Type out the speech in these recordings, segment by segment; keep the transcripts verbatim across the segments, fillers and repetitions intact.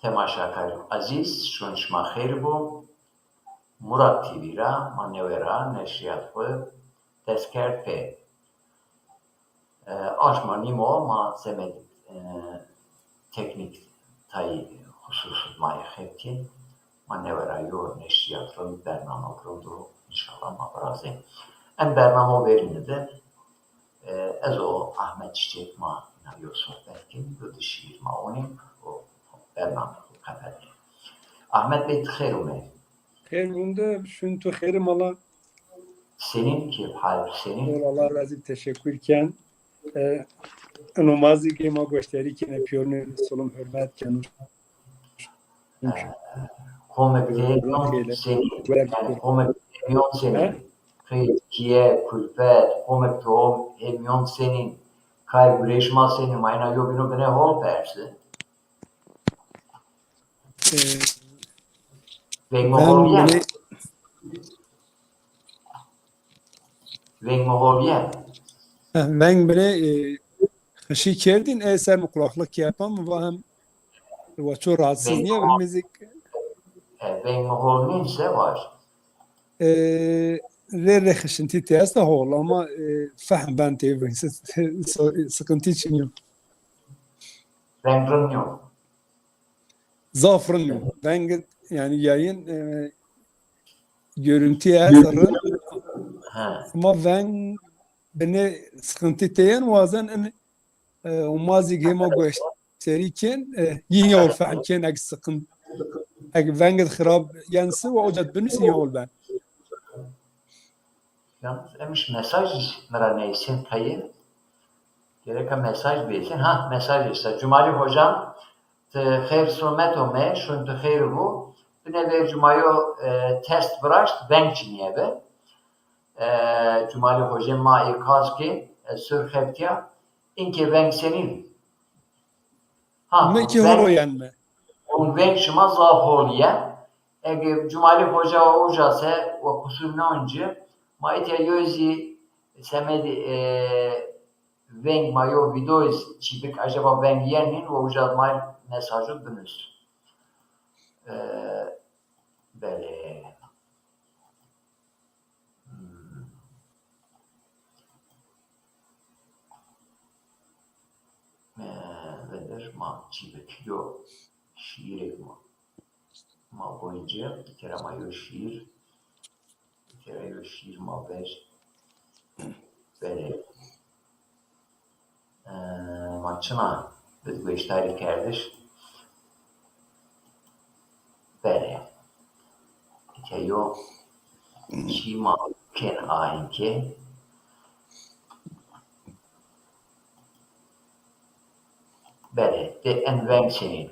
Temaşakarên ezîz, şûn şima xeyr bo. Murat T V ra ma newe ra neşrîyat xwu dest kerd pê. E, aşma nîmo ma semedê, e, teknîk tayî xusus ma yê xebitîn. Ma newe ra yo neşrîyat rind, bernameyêk rind o, înşallah ma virazên. En bernamo verîne de, e, ez û Ahmet Çiçek ma îna yo sohbet kên, yo di şîîr ma onîn û bernameyê xwu qefetnê. Ahmet Bey, ti xeyr omey. Xeyr bûn de, şûn tu xeyr, mala. Senîn, kêf hal senîn? Wal, Allah razî, teşekkür ken. E, ino ma zî gê ma goştarî kenê, pîyorînê silim hurmet ken. E, qomek de hemîyon senîn? Yanî qomek de hemîyon senîn? He? Qey, kîye, kulfet, qomek de hemîyon senîn? Kay gureyîş ma senîn? Ma îna yo bîno binê hol persî. E, veng mi hol bîye? Veng mi hol bîye? Heh, veng binê, e, xişî kerdîn, e, ser mi kulaklık yapan mi va hem wa ço rahatsız nîye, veng mi hol nîn se vaj. E, rê rê xişintî tê esta hol ama, e, fehm ben tê, sı-, sı-, sıkıntı için yok. Veng rind nîyo. Zaf rind o. Veng, yanî yayın, e, görüntü ez rind. Ha. Ama veng binê sıkıntı teyen wazen in, e, umazî gema goşterî ken, e, yine ol fehm ken ek sıkıntı, ek veng xirab yensi ve ocat binus yine ol ben. Yalnız emiş mesaj mi ra neysin kayı. Gereka mesaj bêsin. Ha, mesaj işte. Cumalî hocam, ti xeyr somet ome, şûn ti xeyr bû. Binê ver cumayo, e, test viraşt, veng çinîye bi. E, Cumalî hocê ma ê kazkê, e, sur xebitîya, inkê veng senîn? Ha, mi ki veng, hol o yen mi? Veng şima zaf hol yen. Ege Cumalî hoca uca se we kusur nêoncî, ma îtya yo zî semedê, e, veng ma yo vîdeoyî çî bik, acaba veng yen nîn, we uca ma mesajo binus. E, belê. Hmm. E, vedir ma çî bik, yo şîîrêk ma. Ma boyunca bir kere ma yo şiir, bir kere yo şiir ma ver. Belê. Ee, ma çina bid gueştarî kerdiş. Belê. Ke yo çî ma kên a inkê. Belê. De en veng senîn.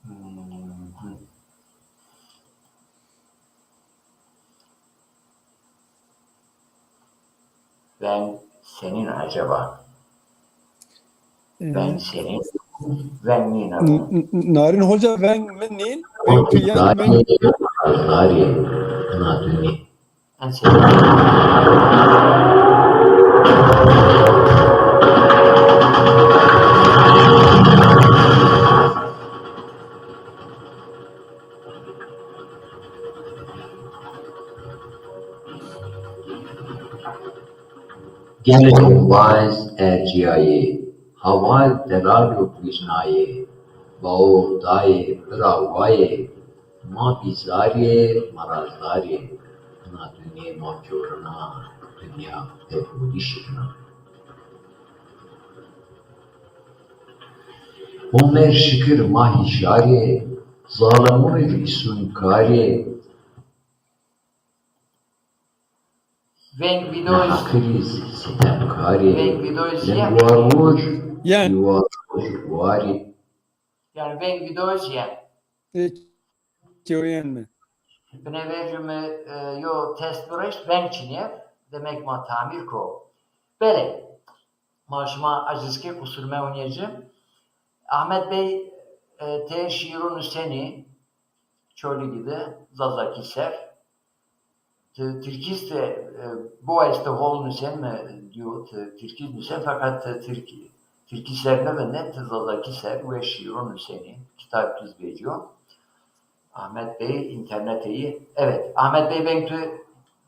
Hmm. Veng senîn acaba? Veng senîn? Veng nîn ama. Narin Hoca, veng mi nîn? Veng tu yen mi? Zarê, ina tu nî. Gelê ombaz ercîyayê, hawar delal û bîjnayê, bawo dayê bira wayê, ma bîzar ê, ma ra zar ê, ina dinyê ma corin a, dinya pêxolî şirin a. Omer şikir ma hîşar ê, zalimun rî sûn kar ê, Veng vîdeoyî, neheqî rî sîtemkar ê, veng vîdeoyî yen. Lingwarwur, yen. Lingwarwur warî. Yanî veng vîdeoyî yen. Ê, kewen mi? Binê vercû mi, e, yo test viraşt, veng çinîye. Demek ma tamîr ko. Belê. Ma şima eciz ke, qusur mewnîye ci. Ahmet Bey, e, tê şîîro nusenî Çolîgî de, Zazakî ser. Ti tirkî se, e, biwayeste hol nusen mi diyo, ti tirkî nusen, feqet ti tirkî, tirkî ser nivindin, ti zazakî ser weş şîîro nusenî, kitab tu zî vecîyo. Ahmet Bey, internetê yî. Evet, Ahmet Bey, veng tu,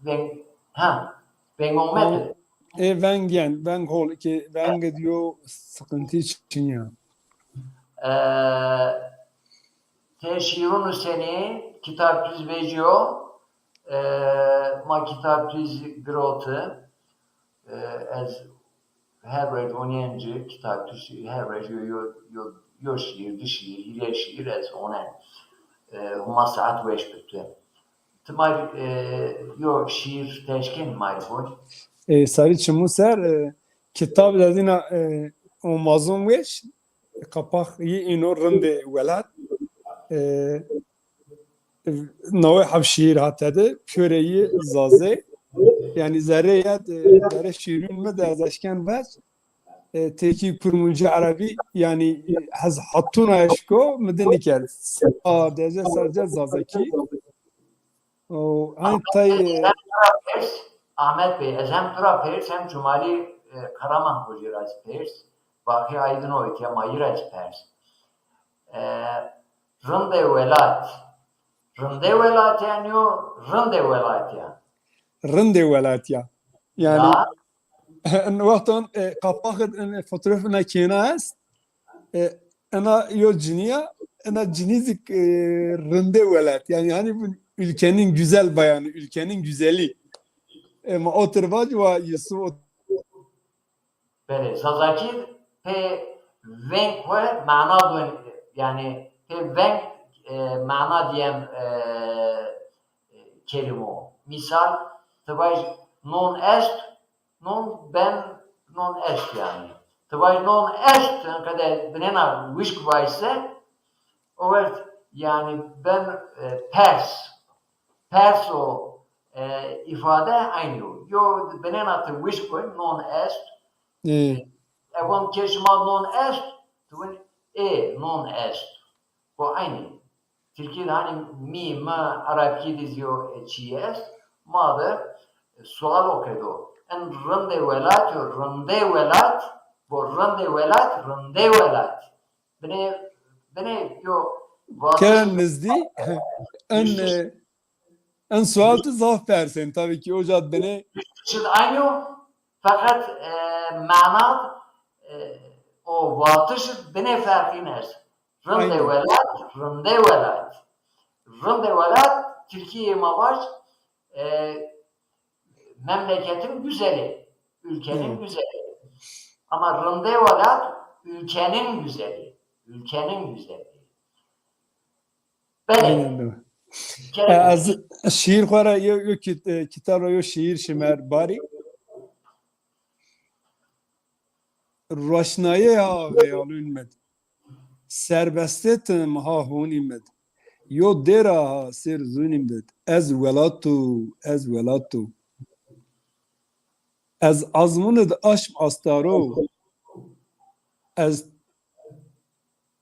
veng, ha, veng Ahmet. Tamam. E, veng yen, veng hol, ki veng diyo sıkıntı için ya. E, Ti şîîro nusenî, kitab tu zî vecîyo, e, ma kitab tu zî giroti. E, ez her roj onîyen ci, kitab tu zî her roj yo, yo, yo, yo şîîr, di şîîr, hîrê şîîr ez onen. E, Huma saet weş bi tu. Ti ma, e, yo şîîr teşkên ma rê boy. E, sarî çimû ser, e, kitab de dîna, e, omazon weş, qapax yî îno Rindê Welat. E, nawê heb şîîr ha tede, pîyorê yî zazê. Yanî zerrê yet, e, zerrê şîrûn mi de ez eşken bec. E, têkî kurmuncî erebî, yanî, e, hez hatûna eşko mi de nîkerd. A, dece serce zazakî. O, hani tay, e, Ahmet Bey, ez hem tu ra pers hem Cumalî, e, Karaman Hocî ra zî pers. Baqî Aydın o, îtya ma yî ra zî pers. E, Rindê Welat. Rindê Welat ya nîyo, Rindê Welat ya. Rindê Welat ya. Yanî, ya. Wextan, e, qapaxê, e, fotoğrafê ina kêna est. E, ina yo cinî ya, ina cinî zî, e, Rindê Welat. Yanî, hani bu ülkenin güzel bayanı, ülkenin güzeli. E, ma otir vac wa Yusuf o- Belê, Zazakî pê veng xwu mana dûn, yanî pê veng, e, mana dîyen, e, e, kelîmo. Mîsal, ti vaj non est, non ben, non est yanî. Ti vaj non est, qede binêna wişk vajî se, o wext yanî ben, e, pers. Pers û, e, îfade eynî yo. Yo binêna ti wişk vajî, non est. Ê. Egon ke şima non est, ti vûn ê, non est. Bu eynî. Tirkî de hani mi, mi, Arabkî de zî yo, e, çî est. Ma de, e, sual o qedo. En rindê welat yo, rindê welat, bu rindê welat, rindê welat. Binê, binê yo vatişî. Keren nizdî, en, e, en sual tu zaf persên, tabii ki, o cad binê. Şid aynı yo, feqet, e, mana, e, o vatişî binê ferqîn est. Rindê welat, rindê welat. Rindê welat, Tirkîyê ma vaj, e, memleketin güzeli, ülkenin güzeli. Ama rindê welat, ülkenin güzeli, ülkenin güzeli. Belê. Aynen öyle. E, ez şiir xwu ra yo, yo kit-, e, kitab ra yo şiir şimer barî. Roşnayê ha xeyalûn mi d. Serbestê tim ha hûnî mi d. Yo dêra ha sêr zûnî mi d. Ez welat o, ez welat o. Ez azmûn id aşm astaro. Ez,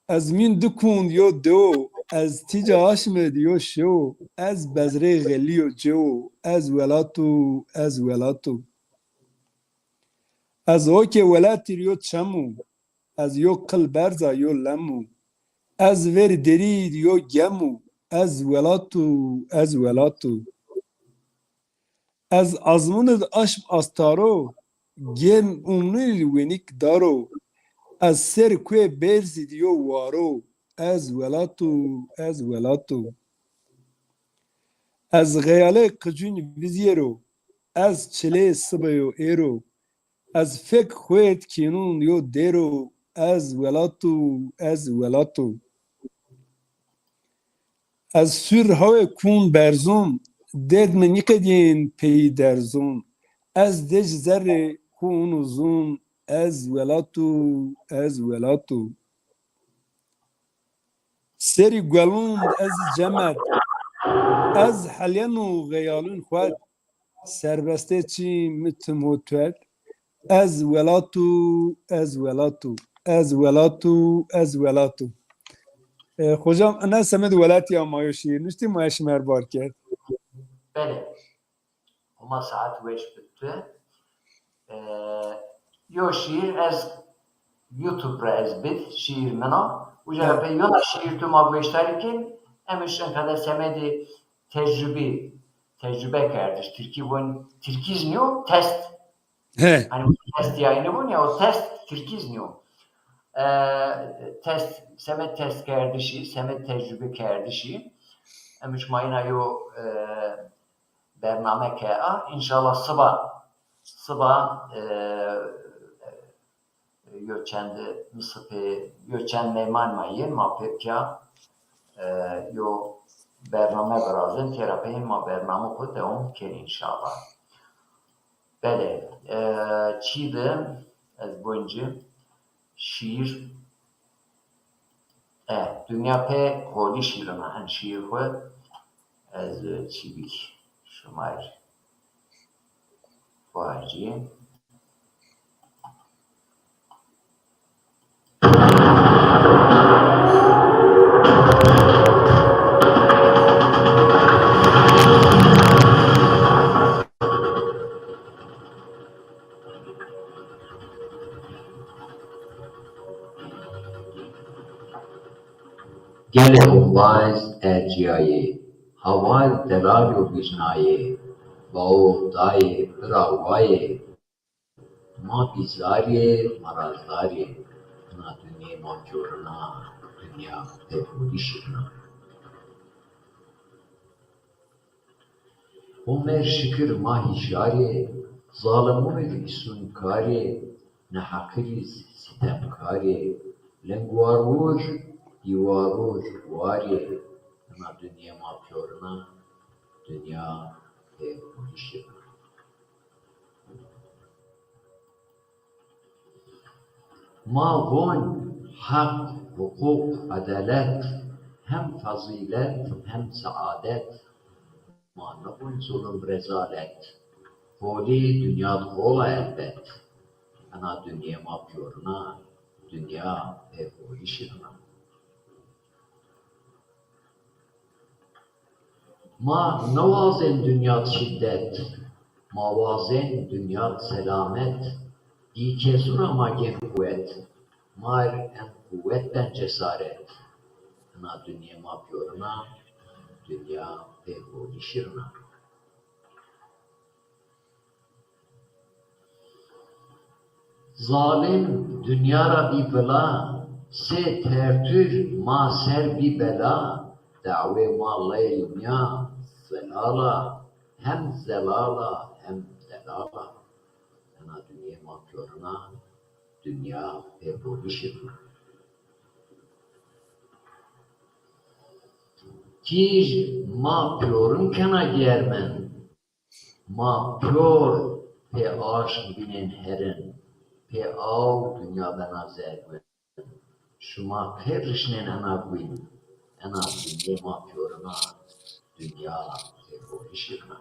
ez mîn di kûn yo dewo. Ez tîca aşm id yo şewo. Ez bezrê xelî yo cewo. Ez welat o, ez welat o. Ez ho ke welatî r yo çem o, ez yo qil berza yo lem o, ez verî derî d yo gem o, ez welat o, ez welat o. Ez azmûn id aşm astaro, gêm umnû id winîk daro, ez ser kuê berzî d yo waro, ez welat o, ez welat o. Ez xeyalê qicûn vizîyero, ez çilê sibeyo êro, ez fek xuêt kênûn yo dêro, ez welat o, ez welat o. Ez sûr hawê kûn berzûn, derd mi nîqedîyên peyî derzûn, ez dej zerrê xwu ûn û zûn, ez welat o, ez welat o. Serî guelûn ez cemed, ez helîyeno xeyalûn xwed, serbestê çî mi tim ho tued, ez welat o, ez welat o, ez welat o, ez welat o. E, hocam, ina semed welatîya ma yo şîîr nuştî, ma ya şima r bar kerd. Belê. Homa saet weş bi tu. E, yo şîîr ez YouTube ra ez bid, şîîr min a. Uca ra pey yona şîîr tu ma gueştarî kên, em iş enqede semedê tecrübî, tecrübe kerdiş. Tirkî vun, tirkîz niyo, test. He. Hani bu test yayını bu ne? O test tirkîz niyo. E, test, semed test kerdişî, semed tecrübe kerdişî. Em iş ma yina yo, e, bername ke a, înşallah siba, siba, e, yo çend misipê, yo çend meyman ma yên, ma pê pîya, e, yo bername virazên, têra peyên ma bername xwu dewam kên înşallah. Belê, e, çî de ez boncî şîîr, e, dinya pê holî şîrin a, en şîîr xwu ez çî bî şima rê vajî. Gelê ombaz ercîyayê, hawal delal yo vîjnayê, bao dayê bira wayê, ma bîzar ê, ma ra zar ê, ina dinyê ma pîyorin a, dinya pê holî şirin a. Omer şikir ma hîşar ê, zalimûr îsûnkar ê, neheqir î sîtemkar ê, lingwarûr, dîwarûr war ê, ina dinyê ma pîyorin a, dinya pê holî şirin a. Ma von heq, huqûq, edalet, hem fezîlet, hem seadet. Ma nivon zulm, rezalet. Holî dinya di hol a elbet. Ena dinyê ma pîyorin a, dinya pê holî şirin a. Ma niwazên dinya di şîdet, ma wazên dinya di selamet. Bî kesû ra ma gên quwet, ma rê en quwet ben cesaret. Ina dinyê ma pîyorin a, dinya pê holî şirin a. Zalim dinya ra bî vila, sê tertûr ma ser bî bela, dawê ma leyl nîya zelal a, hem zelal a, hem delal a. Ena dinyê ma pîyorin a, dinya pê holî şirin a. Tîj ma pîyorin kena germin, ma pîyor pê aşm bînên herin, pê aw dinya bena zergwin. Şima qey rişnên ena gwîn, ena dinyê ma pîyorin a, dinya pê holî şirin a.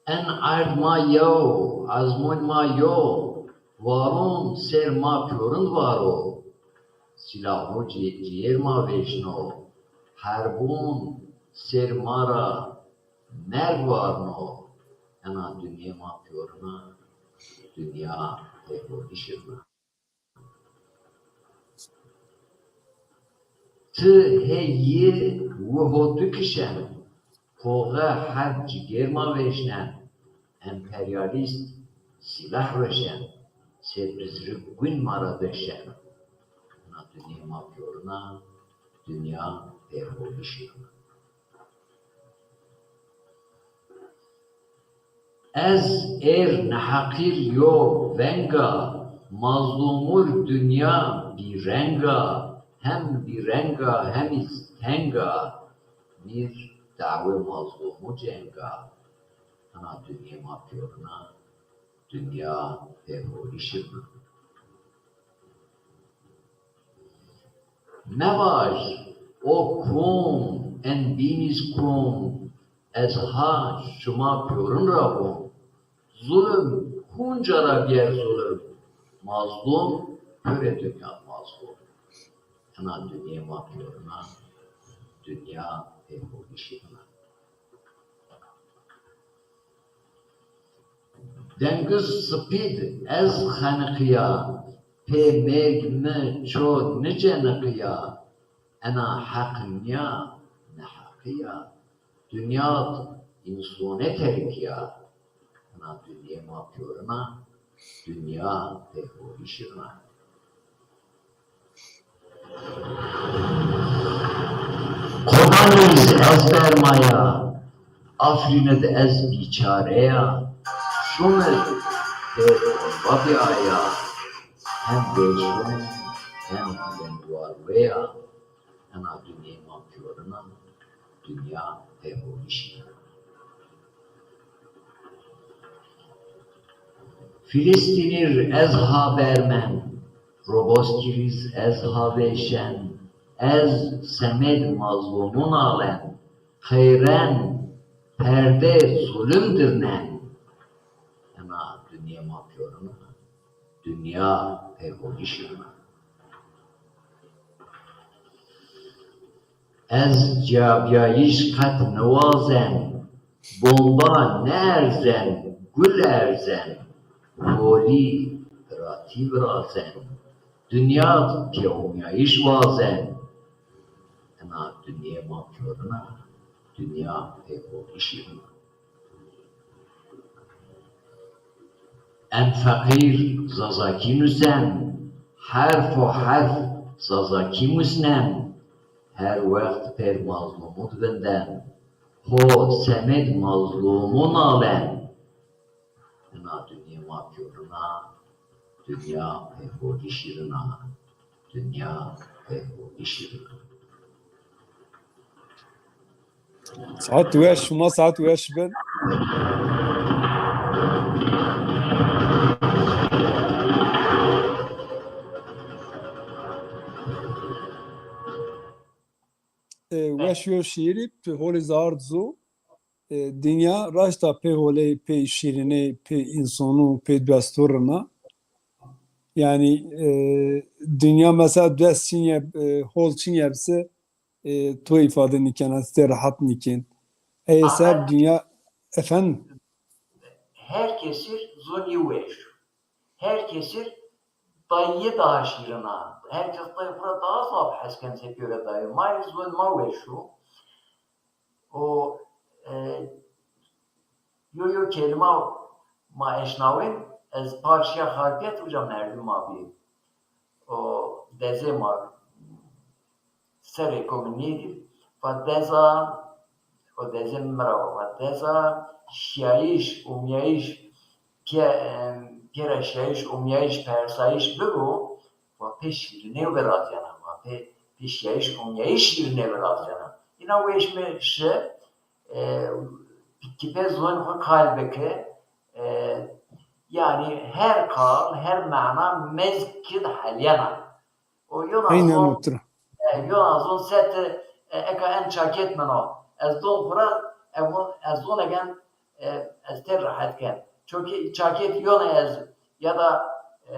En erd ma yew, ezmûn ma yo, varon ser ma pîyorin varo. Sîlahû cî-, cîyêr ma vejno, herbûn ser ma ra merg warno. Ena dinyê ma pîyorin a, dinya pê holî şirin a. Ti hey yi wiho tu kişen, poxe herb cigêr ma vejnen, emperyalîst sîlah reşen, sê bizrik gwin ma ra deşen. Ena dinyê ma pîyorin a, dinya pê holî şirin a. Ez êr neheqîr yo veng a, mazlûmûr dinya bîreng a, hem bîreng a hem îz teng a, mîr dawê mazlûmû ceng a. Ena dinyê ma pîyorin a, dinya pê holî şirin a. Mevaj, o kom, en bîn îz kom, ez ha şima pîyorin ra von. Zulm, kunca ra bîyer zulm, mazlûm, purê dinya mazlûm. Ena dinyê ma pîyorin a, Dinya pê holî şîrin a. Dengiz sipîd ez xeniqîya, pê mêrg mi ço niceniqîya, ena heq nîya, neheqî ya. Dinya însonê terikî ya. Ena dinyê ma pîyorin a, dinya pê holî şîrin a. Kobanî zi ez bermaya, Afrîn id ez bîçare ya, Şûm id pê komba bî aya, hem bêşûm hem lingwarwe ya. Ena dinyê ma pîyorin a, dinya pê holî şîrin a. Filîstînî ri ez ha bermen, Roboskî rîz ez ha vêşen, ez semêd mazlûmûn alen, qeyren, perdê zulim dirnen. Ena dinyê ma pîyorin a, dinya pê holî şîrin a. Ez cîyabîyayîş qet niwazen, bomba nierzen, gul erzen, holî piratî virazen, dinya pêomîyayîş wazen. Ena dinyê ma pîyorin a, dinya pê holî şîrin a. En feqîr zazakî nusen, herfo herf zazakî musnen, her wext pêr mazlûmûd vinden, ho semêd mazlûmûn alen. Ena dinyê ma pîyorin a, dinya pê holî şîrin a, dinya pê holî şîrin a. Saet weş, şima saet weş bin. E, weş yo şiirî, pê holî zard zu. E, dinya raşta pê holê, pê şîrînê, pê însonû, pê destû rina. Yanî, e, dinya mesela dest çinye, e, hol çinye bise, e, to îfade nîkena, ti rehat nîkên. Ey ser dinya, efendim? Her kesir zonî weş. Her kesir dayîye daha şîrin a. Her kes dayê xwu ra daha zaf hes ken se pêro dayê. Ma rê zon ma weş o. O, e, yo yo kelîma ma eşnawên, ez par şîya Xarpêt, uca merdim ma bî. O dezê ma bî. Serê ko mi nêdî, va deza, o dezê mi ra va, va deza şiyayîş, umyayîş, pê, em, pê ra şiyayîş, umyayîş, persayîş bibo, va pê şîrînê virazîyena, va pê, pê şiyayîş, umyayîş şîrînê virazîyena. Îna weş mi şi, e, ki pê zon xwu qal biki, e, yanî her qal, her mana mezg kid helîyena. O yona zon, e, yona zon se ti, e, eka en çakêt min o. Ez don xwu ra, e, ez zonegen, e, ez tê rehet ken. Çunkî çakêt yona ez ya da, e,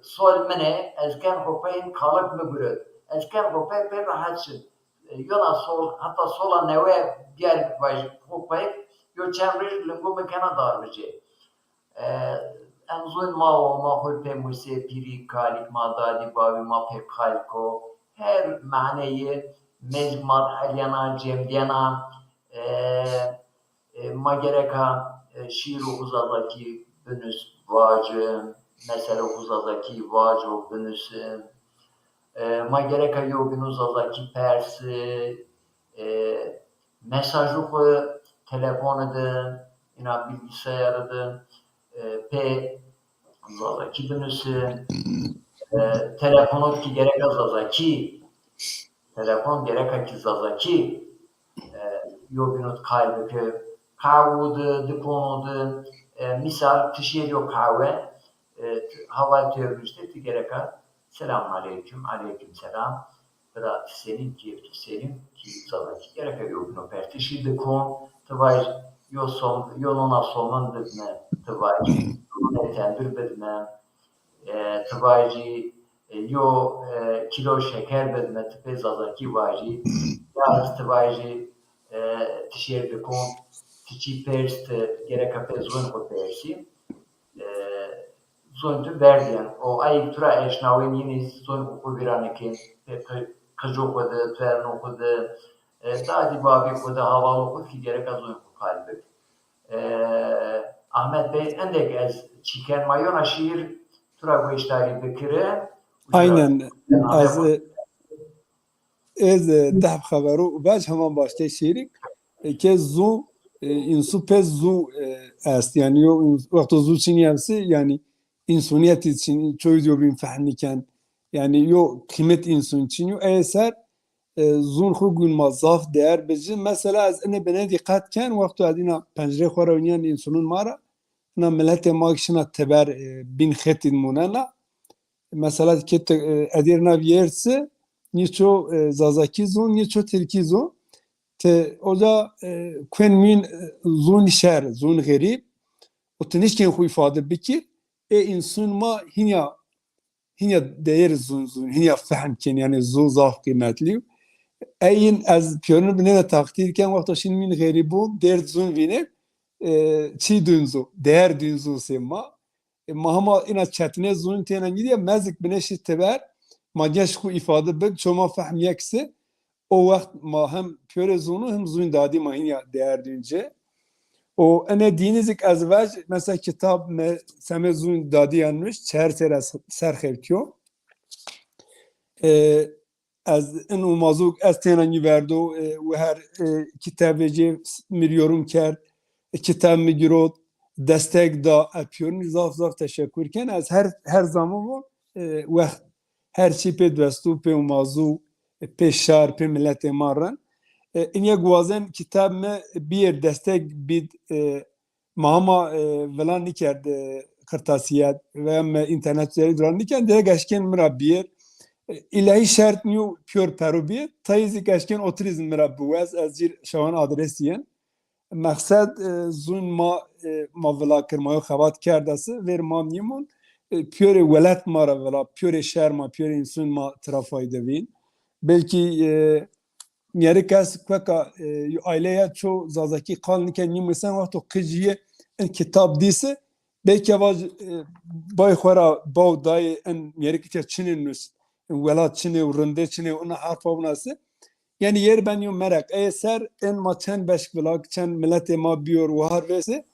sol min ê, ez ken xwu pey, in kalik mi gurot. Ez ken xwu pey, pey rehet şin. E, yona sol, heta sola newe biyar vaj xwu pey, yo çend roj lingû mi kena darbicê. E, en zon ma o, ma xwu pê musê, pîrî, kalîk ma, dadî, bavî ma pê kalk o. Her maneyê mezg ma helîyena, cemdîyena. E, e, ma gereka, e, şîîro xwu zazakî binus, vaci, meselo xwu zazakî vaco, binusi. E, ma gereka yewbînû zazakî persi, e, mesajû xwu telefoni di, îna bilgisayarî di, e, pê zazakî binusi. E, telefonot ki gereka zazakî, telefon gereka ki zazakî, e, yewbînot qal biki, qehwu di, dikonu di, e, mîsal ti şêrî yo qehwe, e, ti, hawal têr nuştê, ti gereka selamun aleykum, aleykum selam. Bira, ti senîn, keyf tu senîn? Ki zazakî gereka yewbîno pertişî dikon. Ti vaj yo som, yo nona somin bidme, ti vaj yo nonê tendir bidme, e, ti vajî, e, yo, e, kîlo şeker bidme, ti pê zazakî vajî. Ya ez ti vajî, e, ti şêr bikon, ti çî pers, ti gereka pê zûn xwu persî. E, zûn tu berdîyen. O ayîk tu ra eşnawên yînî zûn xwu vîra nikên. Pê qi-, qicû xwu de, tuerno xwu de, e, dadî babî xwu de, hawalo xwu de kî gereka zûn xwu qal bik. E, Ahmet Bey, endek ez çîken ma yona şîîr tu ra goşdarî bikire. Aynen. Ez, e, ez, e, dehb xevero vaj heman baştê şîîrî, e, ke zû, e, însû pê zû, e, est. Yanî yo ins-, wexto zû çinî est, yanî însûnîyetî çinî, çoyî zî yo bîn fehm nîken. Yanî yo qîmet însûn çinî yo. Ey ser, e, zûn xwu gûn ma zaf değer bicin. Mesela ez inê binê dîqet ken, wexto ez îna pencerê xwu ra wînîyen însûnûn ma ra, îna miletê ma şina teber, e, bîn xetî monena. Mesela ke ti, e, edîr na vîyersi, nîço, e, zazakî zûn, nîço tirkî zûn. Ti oca, e, kuen mîn, e, zûn şer, zûn xerîb. Û ti nişkên xwu îfade bikir. Ê însûn ma hînya hînya değer zûn zûn, hînya fehm kên, yanî zûn zaf qîmetlî yo. Eyin ez pîyorîn binê de taqdîr ken, wexto şin mîn xerîbûn, dêrd zûn vînê, e, çî dûn zû, değer dûn zûn sê ma. E, ma hema îna çetinê zûn têna nîdîya, mezik binê şi teber, ma geş xwu îfade bik, ço ma fehm yek se, o wext ma hem pîyorê zûnû hem zûn dadî ma hînya değer dûn ci. Û ene dînî zik ez vaj, mesela kitab me semê zûn dadîyan nuşt, çer ser ez ser xewtiyo. E, ez in û mazûk ez têna nî verdo, e, û her, e, kitabê cê mi rê yorum kerd, e, kitab mi girot, destek da, e, pîyorîn zaf zaf teşekur ken. Ez her, her zaman vo, e, wext her çî pê dostû, pê umazû, pê şar, pê miletê ma rin. E, inya guwazen kitab mi bîyêr destek bîd, e, ma hema, e, vila nîkerd, e, qirtasîyet veya mi înternet üzerî vila nîkerd, direkt eşkên mi ra bîyêr. E, îlahî şert nîyo pîyor pero bîyêr, tayî zî eşkên otirî zî mi ra biwez, ez cîr şawan adresî yen. Meqsed, e, zûn ma, e, ma vila kir, ma yo xebat kerd esi, vêr ma nîmon, e, pîyorê welat ma ra vila, pîyorê şer ma, pîyorê însûn ma tira fayde vîn. Belkî, e, mîyerik es kueka, e, yo aîleya ço zazakî qal nîken nîmûsen wexto qicî yê in kitab dîsi, belkî vaj, e, bay xwu ra baw dayê in mîyerik îtya çinê nus, in welat çinê û rindê çinê û ina herfa winasi. Yanî yer ben yo meraq. Ey ser in ma çend beşk vila, çend miletê ma bîyor wahar vêsê,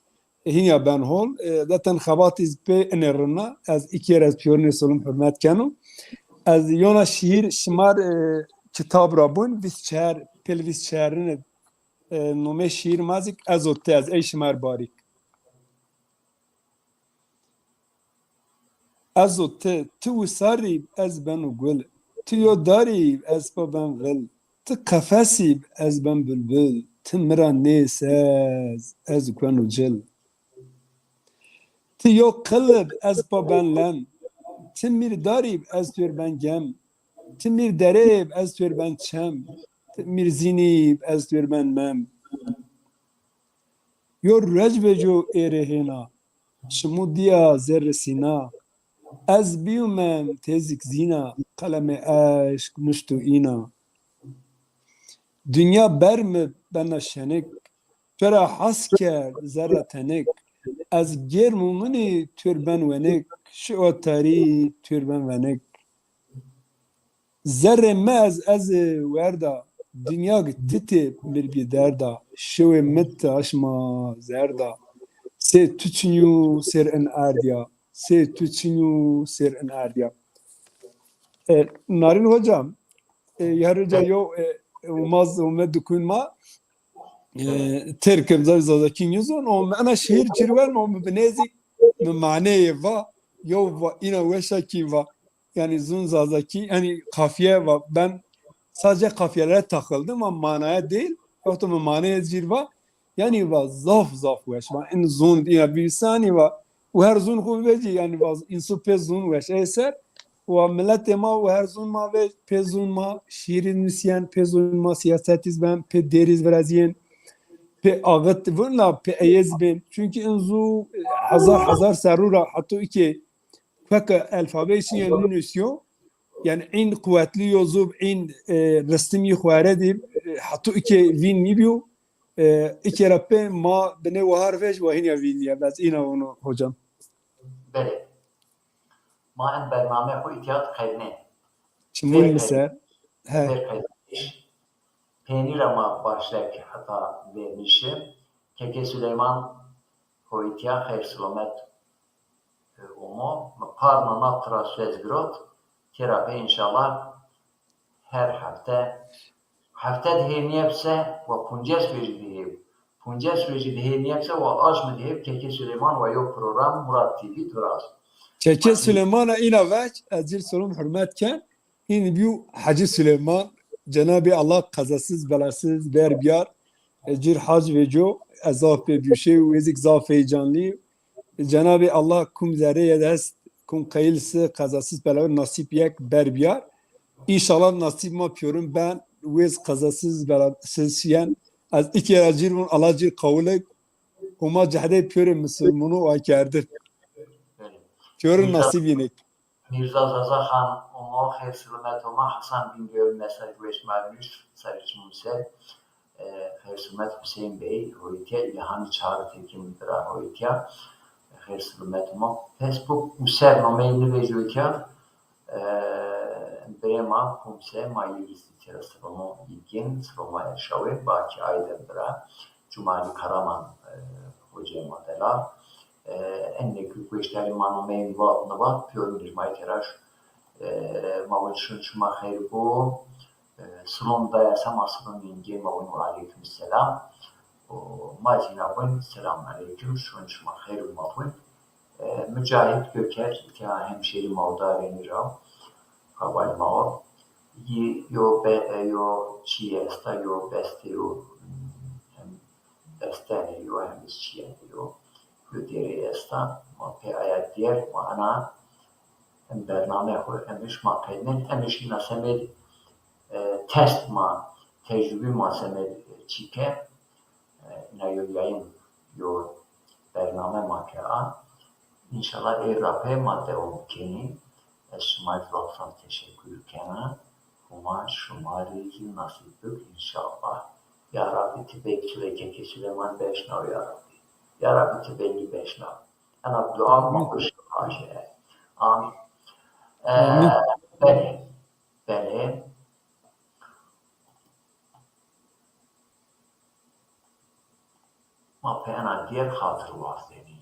e, hînya ben hol. E, zaten xebatî zî pê inê rina. Ez îkî yer ez pîyorînê solim hurmet keno. Ez yona şîîr şimar, e, kitab ra bûn, vîst çar, pêl vîst çarine, e, nomê şîîr ma zik Ez û Ti, ez ey şimar barîk. Ez û ti, ti wisarî, ez beno gul. Ti yo darî, ez pa ben vil. Ti qefesî, ez ben bilbil. Ti mi ra nêsez, ez kueno cil. Ti yo qilib, ez pa ben lem. Ti mîr darîb, ez tuêr ben gem. Ti mîr derêb, ez tuêr ben çem. Ti mîr zînîb, ez tuêr ben mem. Yo ruec veco êrê hêna, şimû dîya zerrê sîna. Ez bîyûmem têzik zîna, qelemê eşq nuşto îna. Dinya ber mi bena şenik, tu ra has kerd zerra tenik. Ez gêr muminî tûr ben wenik, şiwa tarî tûr ben wenik. Zerrê mi ez ez werda, dinya titê mi rê bî derda, şewê mi ti aşma zerda. Sê tu çinyo sêr in erdya, sê tu çinyo sêr in erdya. E, Narin hocam, e, yarıca yo, e, umaz ume dukun ma, e, terkim zay zazakî nizon, o ana şiir çirwen, o mi binêzik, mi maneyê va, yo va, ina weşa kî va. Yani zun zazakî, yani kafiye va. Ben sadece kafiyelere takıldım ama manaya değil. Yoktu mi maneyê cir va. Yani va zaf zaf weş va. In zun ya bir sani va. U her zun xu veci yani va insu pê zun weş. Eser wa miletê ma u her zun ma ve pê zun ma şiîrîz nusîyen, pê zun ma sîyasetiz ben, pê dêriz virazîyen, pê axit vurna, pê eyez bên. Çünkü in zu hezar hezar serru ra hatta iki kueka elfabe için yani nusîyo. Yani in quwetlî yo zub, in, e, ristim yi xuere dî, e, Heto ike vîn nîbîyo. E, ike ra pê ma binê wahar vej wa hînya vîn nîya. Bes îna vûno hocam. Belê. Ma en bername xo îtya qednê. Çimûn mi ser. He. Pênî ra ma başlek heta vernîşî. Keke Suleyman xo îtya xeyr silomet, e, omo. Mi par nana tira suez girot. Têra pê înşallah her hefte, hefte di hênîyeb se wa punces vejî di hêb. Punces vejî di hênîyeb se wa aşmi di hêb Keke Suleyman wa yo program Murat T V duraz. Keke Suleyman a îna vec, ez cir silom hurmet ken. Hîn bîyo Hacı Süleyman. Cenabê Allah qezasız belasız ber biyar. E, cir hac veco, ez zaf pê biyuşê, wêzik zaf heyecanlî. Cenabê Allah kum zerrê yed hest, kum qeyil si qezasız belawe nasip yek ber biyar. İnşallah nasip ma piyorin ben, wêz qezasız belasız yen. Ez iki ra cir vun, Allah cir qawilek. Homa cehdê piyorê Müslümunu wa kerdi. Piyorin nasip yenik. Mîrza Zaza Xan omo, xeyr silamet oma. Hasan Bingöl mesaj weş ma nuşt, serê çimûn ser. E, xeyr silamet Hüseyin Bey, hoytya îlhanî çağrı tekim bira hoytya. Xeyr silamet oma. Facebook user nomeyê nivêjo ke, e, birê ma Kumse, ma yî rî zî tira silomo yîgin, siloma erşawê, Baki Aydın bira, Cumali Karaman, e, hocê ma delal. E, enne ki goşdarî ma nomeyê nivat, nivat, piyorin nîrmayî tera şu. E, ma win şun şima xeyr bo. E, silom daya se ma silom yengê ma win we aleyküm selam. O, ma zî na win selam aleyküm, şun şima xeyr bo ma win. E, Mücahit Göker, ke hemşerî ma o darênî ra, kabay ma o. Yî yo be-, e, yo çî esta, yo bestê yo, hem bestenê yo, hem iz çîyenê yo. Yo dêrê esta, ma pê aya dîyer, ma ena hem bername xo, em şima qednên, em şîna semêd, e, test ma, tecrubî ma semêd, e, çî ke. E, ina yo yayın, yo bername ma ke a. Înşallah ey ra pê ma dewam kenî. Ez şima zaf zaf teşekkür kena. Homa şima rê zî nasîb bik înşallah. Ya Rabbî ti bey çilekekê Suleyman beşnaw ya Rabbî. Ya Rabbî ti bey nîbeşnaw. Ena dua ma xo şima aşe. Amîn. E, amîn. Belê. Belê. Ma pê ena dîyer xatir wazenî.